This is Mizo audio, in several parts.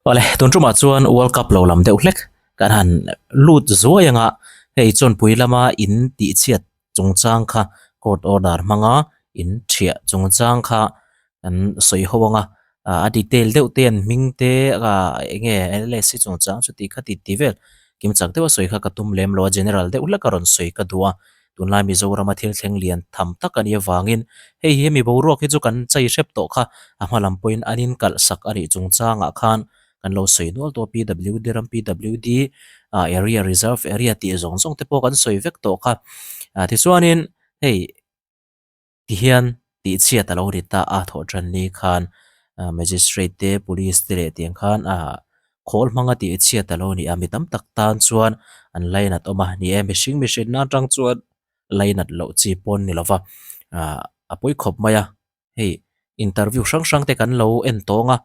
Awle, tun tumah chuan World Cup lo lam deuh hlek kan han lut zuai anga hei chawnpui lama in tihchhiat chungchang kha court order hmanga in thiah chungchang kha kan sawi ho anga a detail deuh te an hming te eng nge LSC chungchang chuti kha ti ti vel kimchak deuha sawi kha ka tum lem lo a general deuh hlek a rawn sawi ka duh a. Tunlai Mizorama thil thleng lian tham tak a nih avangin hei hi hemi boruak hi chu kan chei hrep tawh kha a hma lam pawhin an inkalh sak a nih chungchangah khan kan lo sawi nual tawh a PWD ram PWD area reserve area tih zawng zawng te pawh kan sawi vek tawh kha tichuanin hei Tihian tihchhiat a lo ri ta a, thawhṭan ni khan Magistrate te, Police te leh tiang khan khawl hmanga tihchhiat a lo ni a, mi tam tak tan chuan an lainat awm a, ni e, mihring mihrinna atang chuan lainat loh chi pawn ni lova, a pawi khawp mai a, hei interview hrang hrang te kan lo en tawng a,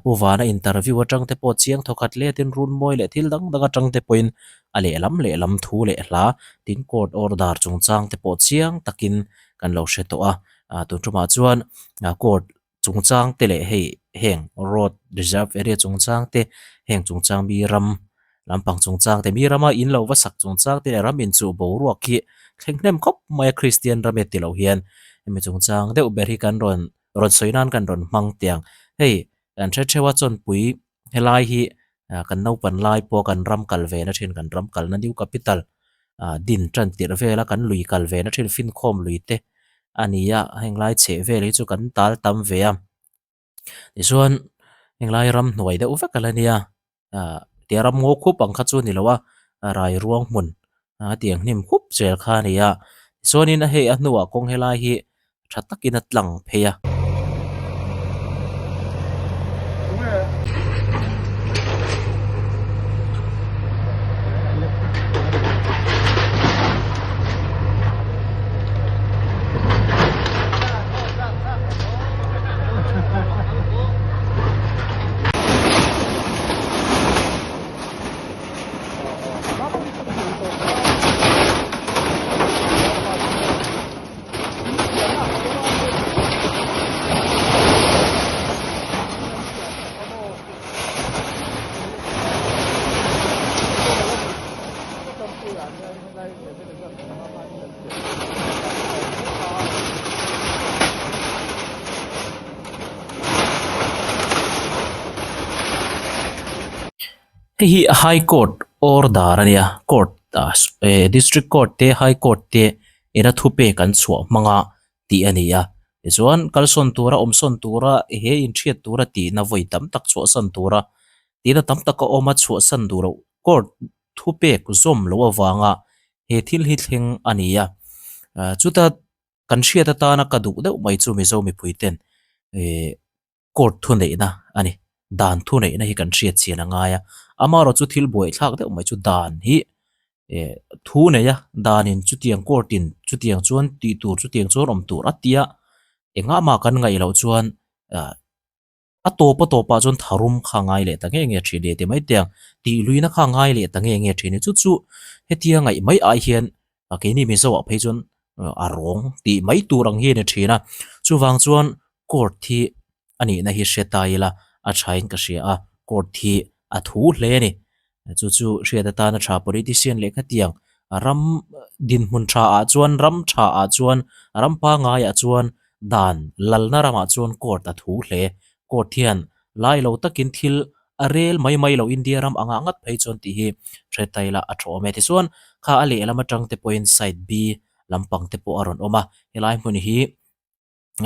Pu Vana interview atang te pawh chiang thawkhat letin runmawi leh thil dang dang atang te pawhin a lehlam lehlam thu leh hla tin court order chungchang te pawh chiang takin kan lo hre tawh a, tun tumah chuan court chungchang te leh hei heng road reserve area chungchang te heng chungchang mi ram lampang chungchang te mi rama in lo va sak chungchang te leh ram inchuh boruak hi thleng hnem khawp mai a Kristian ram e ti lo hian hemi chungchang deuh ber hi kan rawn rawn sawi nan kan rawn hmang tiang hei kan hre theuh a chawnpui helai hi kan naupan lai pawh kan ram kal ve na thin kan ram kalna new capital din tan tirh vel a kan lui kal ve na thin finkhawm lui te a ni a heng lai chheh vel hi chu kan tal tam ve a tichuan henglai ramhnuai deuh vek a la nia. ah tia ram ngaw khup ang kha chu a ni lo a rai ruang hmun a tiang hnim khup zel kha a ni a tichuanin hei a hnuah kawng helai hi tha takin a tlang phei a. Hei hi high court order a nia court ah eh district court te high court te ina thupek an chhuah hmang a tih a ni a tichuan kalsawn tura awmsawn tura he inhriat tura tihna vawi tam tak chhuahsan tura tihna tam tak a awm a chhuahsan duh loh court thupek zawm loh avanga he thil hi thleng a ni a chuta kan hriat atana ka duh deuh mai chu Mizo mipui ten eh court thu neihna a ni dan thu neihna hi kan hriat chian a ngai a amaherawh chu thil buaithlak deuh mai chu dan hi eh thu nei a danin chutiang court in chutiang chuan tih tur chutiang chuan awm tur a tia engah mah kan ngaih loh chuan ah A tawp a tawpah chuan tharum kha ngai leh ta nge nge thin e ti mai teh ang, tih luihna kha ngai leh ta nge nge thin e. Chu chu hetia ngaih mai ai hian keini Mizo ah phei chuan a rawng tih mai tur ang hi a ni thin a. Chuvang chuan court hi a nihna hi hre ta ila a thain ka hria a, court hi a thu hle a ni. Chu chu hriat atana tha politician leh khatiang ram dinhmun tha ah chuan ram tha ah chuan ram pangai ah chuan dan lalna ramah chuan court a thu hle. Court hian lai lo takin thil a rel mai mai lo India ram angah ngat phei chuan tih hi hre ta ila a tha awm e. Tichuan kha a lehlam atang te pawhin side B lampang te pawh a rawn awm a, helai hmun hi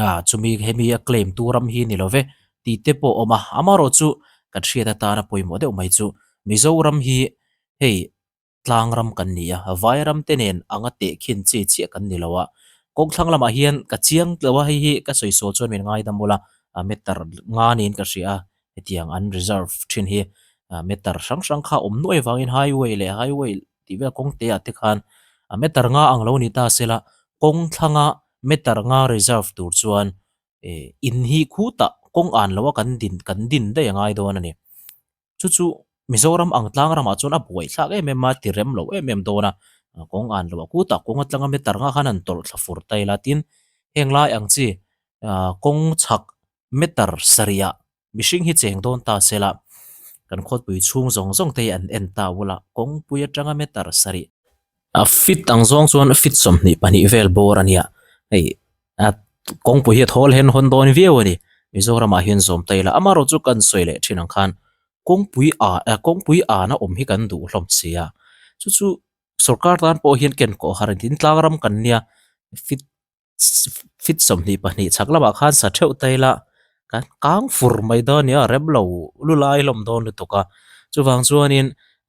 ah chumi hemi a claim tu ram hi ni lo ve tih te pawh a awm a amaherawh chu kan hriat atana pawimawh deuh mai chu Mizoram hi hei tlang ram kan ni a vai ram te nen anga tehkhin chi chiah kan ni lo a kawng thlang lamah hian ka chiang lo a hei hi ka sawi sawl chuan min ngaidam bawlh a meter nga niin ka hria a hetiang an reserve thin hi meter hrang hrang kha awm nuai vangin highway leh highway tih vel kawng te ah te khan meter nga ang lo ni ta sela kawng thlanga meter nga reserve tur chuan eh in hi khutah kawng an lo a kan din kan din daih a ngai dawn a ni chu chu Mizoram ang tlang ramah chuan a buai thlak em em a ti rem lo em em dawn a kawng an lo a khutah kawng atlanga meter nga khan an tawlh thla fur ta ila tin heng lai ang chi ah kawng chhak meter sarih ah mihring hi cheng dawn ta sela. Kan khawpui chhung zawng zawng te hi an en ta ula, kawngpui atanga meter sarih a feet ang zawng chuan feet 22 vel bawr a nia. Hei a kawngpui hi a thawl hen hawn dawn viau a ni. Mizoramah hian zawm ta ila amaherawh chu kan sawi leh thin ang khan kawngpui ah kawngpui an a awm hi kan duh hlawm si a. Chu chu sorkar tan pawh hian ken kawh har a ni. Tin tlang ram kan nia feet feet 22 chhak lamah khan sa theuh ta ila kan kang fur mai dawn a nia rem lo lu lai hlawm dawn lutuk a. Chuvang chuanin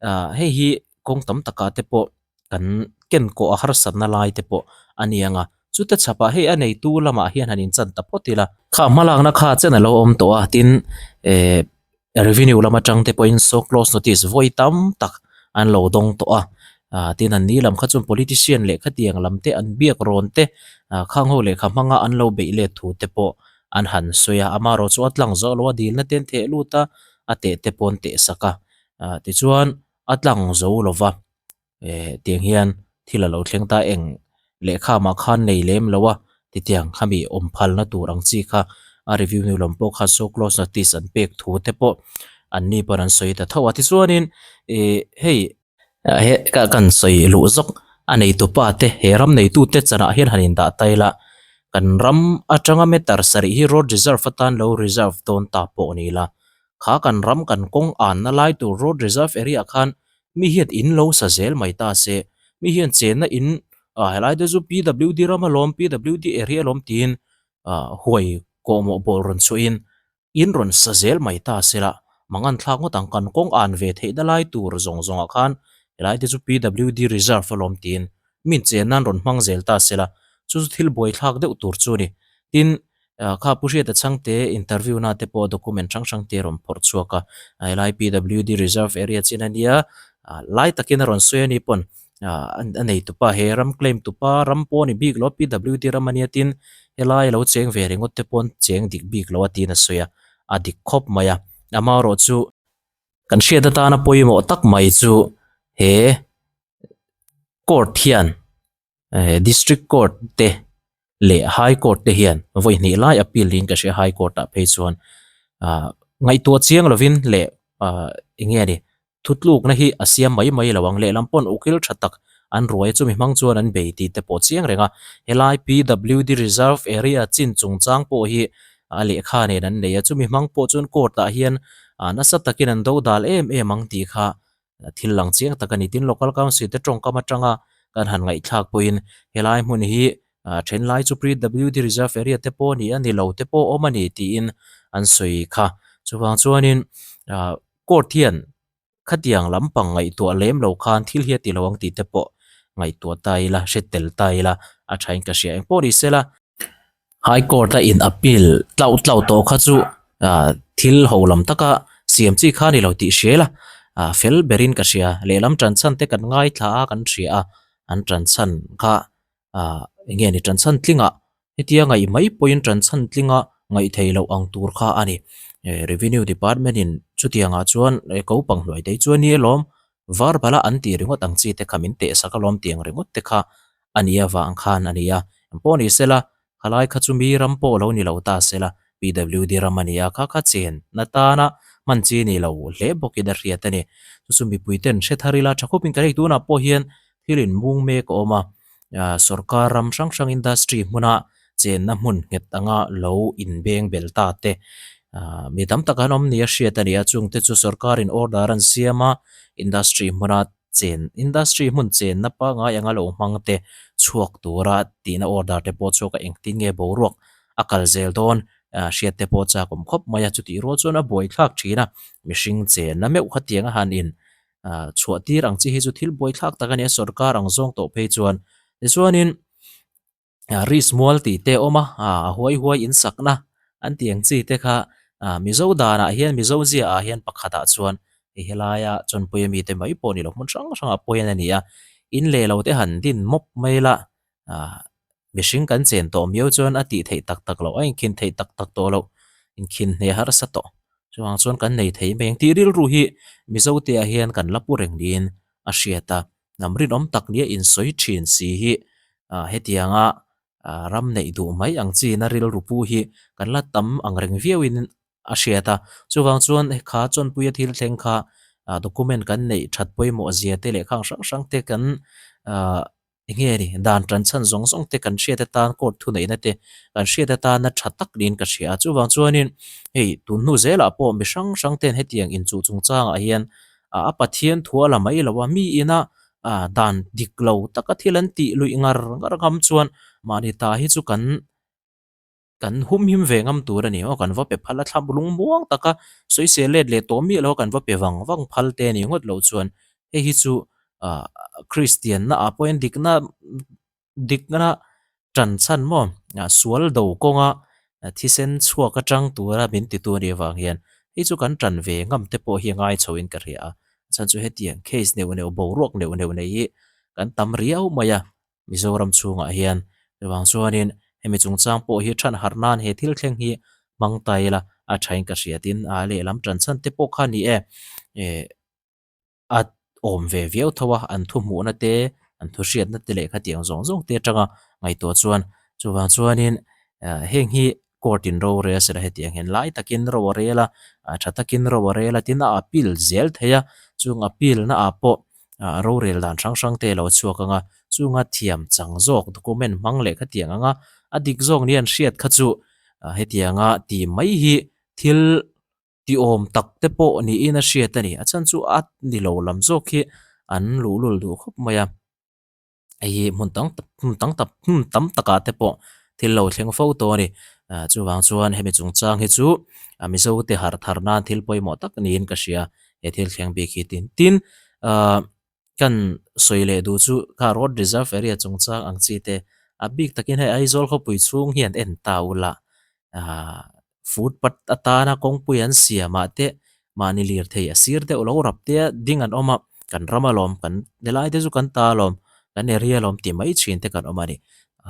ah hei hi kawng tam takah te pawh kan ken kawh a harsatna lai te pawh a ni ang a. Chute chhapah hei a neitu lamah hian han inchan ta phawt ila. Kha hmalakna kha chen a lo awm tawh a tin eh revenue lam atang te pawhin show close notice vawi tam tak an lo dawng tawh a ah tin an ni lam kha chuan politician leh khatiang lam te an biak rawn te ah khang ho lehkha hmanga an lo beih let thu te pawh an han sawi a amaherawh chu a tlang zawh lo a dilna te an theh lut a a teh te pawh an teh sak a ah tichuan a tlang zo lova. Eh tiang hian thil a lo thleng ta eng lehkha mah khan nei lem lo a titiang khami awm phalna tur ang chi kha a review nu lam pawh kha show close notice an pek thu te pawh an ni pawn an sawi ta tho a tichuanin ih hei he ka kan sawi luh zawk a neitupa te he ram neitu te chanah hian han indah ta ila kan ram atanga meter sarih hi road reserve atan lo reserve dawn ta pawh ni ila kha kan ram kan kawng anna lai tur road reserve area ah khan Mi hian in lo sa zel mai ta se, mi hian chenna in ah helai te chu PWD ram alawm, PWD area alawm tiin ah huai kawhmawh bawl rawn chhuahin in rawn sa zel mai ta se la, mangan thlak ngawt ang kan kawng an ve theihna lai tur zawng zawngah khan helai te chu PWD reserve alawm tiin min chenna an rawn hmang zel ta se la, chu chu thil buaithlak deuh tur chu a ni. Tin, Kha Pu Hriata Chhangte interview na te pawh document hrang hrang te a rawn phawrh chhuak a, helai PWD reserve area chin a nia, lai takin a rawn sawi a ni pawn a nei tupa he ram claim tupa ram pawh a ni bik lo a PWD ram a nia tin helai a lo cheng ve ringawt te pawh an cheng dik bik lo a tiin a sawi a, a dik khawp mai a, amaherawhchu kan hriat atana pawimawh tak mai chu he court hian District Court te leh High Court te hian vawi hnih lai appeal niin ka hria High Court ah phei chuan ah ngaihtuah chiang lovin leh ah eng nge ni thutlukna hi a siam mai mai lo ang lehlam pawn ukil tha tak an ruai a chumi hmang chuan an bei tih te pawh chiang reng a helai PWD Reserve Area chin chungchang pawh hi a lehkha nen an nei a chumi hmang pawh chuan court ah hian ah nasa takin an do dal em em ang tih kha Thil lang chiang tak a ni. Tin, Local Council te tawngkam atanga kan han ngaihthlak pawhin helai hmun hi thenlai chu PWD Reserve Area te pawh a ni a, ni lo te pawh awm a ni tiin an sawi kha. Chuvang chuanin court hian khatiang lampang ngaihtuah lem lo khan thil hi a ti lo ang tih te pawh ngaihtuah ta ila, hre tel ta ila a thain ka hria. Engpawh ni sela. High Court a in appeal tlauh tlauh tawh kha chu ah thil ho lam taka siam chi kha a ni lo tih hria ila ah fel berin ka hria lehlam tan chhan te kan ngaithla a kan hria a an tan chhan kha ah eng nge ni tan chhan tlingah hetia ngaih mai pawhin tan chhan tlinga ngaih theih loh ang tur kha a ni eh revenue department in chutiangah chuan eh ko pang hnuai te hi chuan ni alawm var bala an tih ringawt ang chi te kha min teh sak alawm tih ang ringawt te kha a nih avang khan a ni a. Engpawh ni sela, khalai kha chu mi ram pawh lo ni lo ta sela, PWD ram a ni a, kha kha chen na tana hman chi ni lo hle bawkin a hriat a ni. Chu chu mipuiten hre thar ila tha khawpin ka hei tunah pawh hian thil inmung mek a awm a, sorkar ram hrang hrang industry hmuna chenna hmun nghet anga lo inbeng bel ta te mi tam tak an awm ni a hriat a ni a, chungte chu sorkarin order an siam a, industry hmuna chen industry hmun chenna pangngai anga lo hmang te chhuak tura tihna order te pawh chhuak a engtin nge boruak a kal zel dawn ah hriat te pawh chak awm khawp mai a chutih rual chuan a buaithlak thin a mihring chenna meuh khatiang a han in ah chhuah tir ang chi hi chu thil buaithlak tak a ni a sorkar ang zawng tawh phei chuan tichuanin. Risk mual tih te a awm a, a huai huai in sakna an tih ang chi te kha Mizo danah hian Mizo zia ah hian pakhatah chuan hei helaia Chawnpui ami te mai pawh ni lo hmun hrang hrangah pawh hian a ni a, in leh lo te han din mawp mai la mihring kan chen tawh miau chuan a tih theih tak tak loh a inkhin theih tak tak tawh loh inkhin hneh harsa tawh chuvang chuan kan nei thei mai ang tih rilru hi Mizo te ah hian kan la pu reng niin a hriat a. Hnam rinawm tak nia insawi thin si hi hetianga ram neih duh mai ang chin a rilru pu hi kan la tam ang reng viauin. a hriat a. Chuvang chuan kha chawnpuia thil thleng kha ah document kan neih that pawimawh zia te leh khang hrang hrang te kan ah eng nge ni dan tan chhan zawng zawng te kan hriat atan court thuneihna te kan hriat atana tha tak niin ka hria a. Chuvang chuanin hei tun hnu zelah pawh mi hrang hrang ten hetiang inchuh chungchangah hian ah a Pathian thu a la mai lo a, mi ina ah dan dik lo taka thil an tih luih ngar ngar ngam chuan mahni ta hi chu kan Kan humhim ve ngam tur a ni aw, kan va pe phal a thlap lung muang tak a, sawisel let leh tawh miah lo a kan va pe vang vang phal te a ni ngawt loh chuan hei hi chu ah Kristian na ah pawh hian dikna dikna tan chhan maw ah sual do kawnga thisen chhuak atang tura min titu a nih avang hian hei chu kan tan ve ngam te pawh hi a ngai chho in ka hria a, chhan chu hetiang case neuh neuh boruak neuh neuh nei hi kan tam riau mai a. Mizoram chhungah hian chuvang chuanin hemi chungchang pawh hi than harh nan he thil thleng hi hmang ta ila a thain ka hria tin a lehlam tan chhan te pawh kha ni e eh a awm ve viau tho a an thu hmuhna te an thu hriatna te leh khatiang zawng zawng te atanga ngaihtuah chuan chuvang chuanin eh heng hi court in rorel sela hetiang hian lai takin ro a rel a ah tha takin ro a rel a tin a appeal zel thei a chung appeal na ah pawh ah rorel dan hrang hrang te a lo chhuak ang a chunga thiam chang zawk document hmang leh khatiang ang a a dik zawk ni an hriat kha chu ah hetianga ti mai hi thil ti awm tak te pawh niin a hriat a ni a chhan chu a ni lo lam zawk hi an luhlul duh khawp mai a. Hei hi hmun tam tak hmun tam tak hmun tam takah te pawh thil lo thleng fo tawh a ni ah chuvang chuan hemi chungchang hi chu a mizo te harh thar nan thil pawimawh tak niin ka hria he thil thleng bik hi tin tin ah kan sawi leh duh chu kha road reserve area chungchang ang chi te a bik takin hei Aizawl khawpui chhung hian en ta ula ah footpath atana kawngpui an siam ah te mahni lirthei a sir deuh lo rap te a ding an awm a kan ram alawm kan helai te chu kan ta alawm kan area alawm tih mai thin te kan awm a ni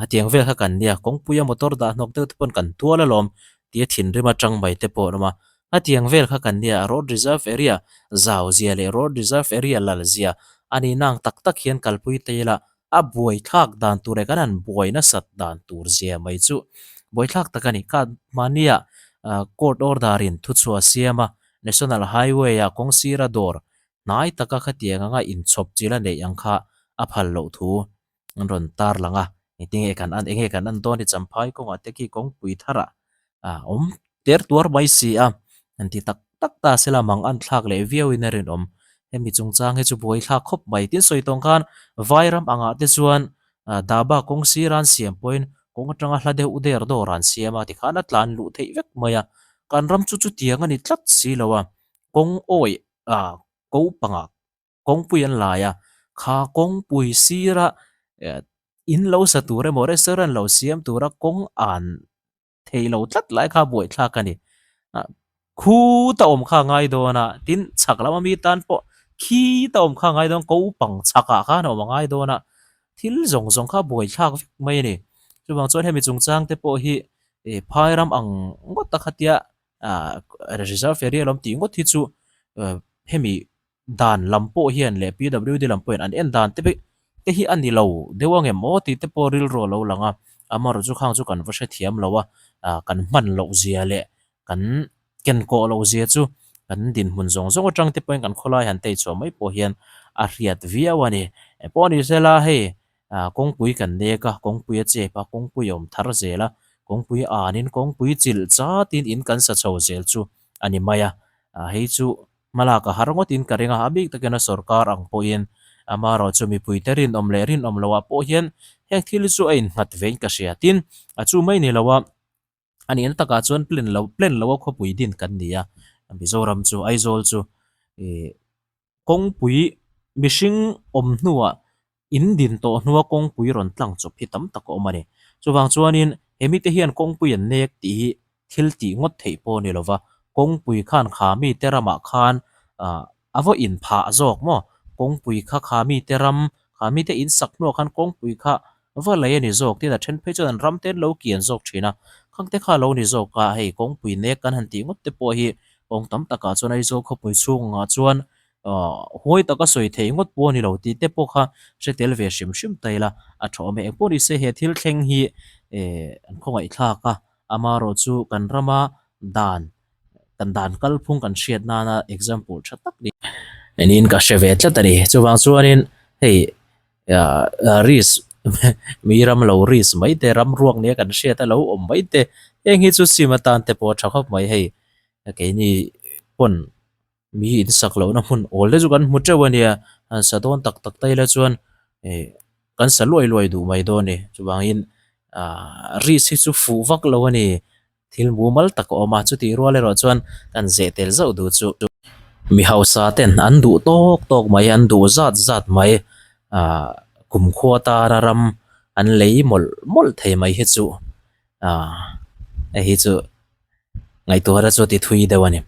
hetiang vel kha kan nia kawngpuia motor dah hnawk deuh te pawn kan tual alawm tia thinrim atang mai te pawh an awm a hetiang vel kha kan nia road reserve area zau zia leh road reserve area lal zia a ni nang tak tak hian kalpui ta ila A buaithlak dan tur leh kan han buai nasat dan tur zia mai chu buaithlak tak a ni. Kha mahnia court order in thuchhuah a siam a, National Highway ah kawng sira dawr hnai taka khatiang anga inchhawp chil a neih ang kha a phal loh thu an rawn tar lang a. Engtinge kan an enge kan an dawn hi Champhai kawngah te khi kawngpui tharah a awm ter tuar mai si a, han ti tak tak ta sela mang an thlak leh viau in a rinawm. Hemi chungchang hi chu buai thlak khawp mai. Tin sawi tawng khan Vairam angah te chuan dhaba kawng sir an siam pawhin kawng atanga hla deuh der dawr an siam a tikhan a tlan luh theih vek mai a. Kan ram chu chutiang a ni tlat si lo a, kawng awih ah ko pangah kawngpui an lai a, kha kawngpui sira in lo sa tur emaw restaurant lo siam tura kawng an thei lo tlat lai kha buaithlak a ni. Ah khuta awm kha a ngai dawn a, tin chhak lama mi tan pawh khita awm kha a ngai dawn, ko pang chhakah khan a awm a ngai dawn a, thil zawng zawng kha buaithlak vek mai a ni. Chuvang chuan hemi chungchang te pawh hi ih phai ram ang ngawt a khatia ah reserve area lawm tih ngawt hi chu hemi dan lam pawh hian leh PWD lam pawh hian an en dan te te hi a ni lo deuh ang em aw tih te pawh rilru a lo lang a, amaherawhchu khang chu kan va hrethiam lo a, ah kan hman loh zia leh kan ken kawh loh zia chu kan dinhmun zawng zawng atang te pawhin kan khawlai han tei chhuah mai pawh hian a hriat viau a ni. Engpawh ni sela hei ah kawngpui kan nek a, kawngpui a chep a, kawngpui a awm thar zel a, kawngpui anin kawngpui chilh chatin in kan sa chho zel chu a ni mai a, ah hei chu Hmalak a har ngawtin ka ring a, a bik takin a sorkar ang pawhin amaherawhchu mipuite rinawm leh rinawm loah pawh hian heng thil chu a innghat vein ka hria. Tin, a chu mai ni lo a, a nihna takah chuan plan lo plan loa khawpui din kan ni a, Mizoram chu Aizawl chu ih kawngpui mihring awm hnuah In din tawh hnua kawngpui rawn tlang chawp hi tam tak a awm a ni. Chuvang chuanin he mite hian kawngpui an nek tih hi thil tih ngawt theih pawh a ni lova, kawngpui khan kha mite ramah khan ah a vaw in phah zawk maw? Kawngpui kha kha mite ram, kha mite in sak hnuah khan kawngpui kha va lei a ni zawk tin a then phei chuan an ram te an lo kian zawk thin a, khangte kha a lo ni zawk a, hei kawngpui nek kan han tih ngawt te pawh hi kawng tam takah chuan Aizawl khawpui chhungah chuan Aw huai taka sawi thei ngawt pawh a ni lo tih te pawh kha hre tel ve hrim hrim ta ila a tha awm e. Engpawh ni se he thil thleng hi eh an khawngaihthlak a, amaherawhchu kan rama dan Kan dan kalphung kan hriat nana example tha tak ni niin ka hre ve tlat a ni. Chuvang chuanin hei ah risk mi ram lo risk mai te ram ruak nia kan hriat a lo awm mai te heng hi chu sim atan te pawh a tha khawp mai hei keini pawn mi in sak lohna hmun awl te chu kan hmu teuh a nia han sa dawn tak tak ta ila chuan ih kan sa luai luai duh mai dawn a ni chuvangin ah risk hi chu fuh vak lo a ni. Thil mumal tak a awm a, chutih rual erawh chuan kan zeh tel zauh duh chu mi hausa ten an duh tawk tawk mai, an duh zat zat mai, ah kumkhua tana ram an lei mawlh mawlh thei mai hi chu ah hei hi chu ngaihtuahna chu a ti thui deuh a ni.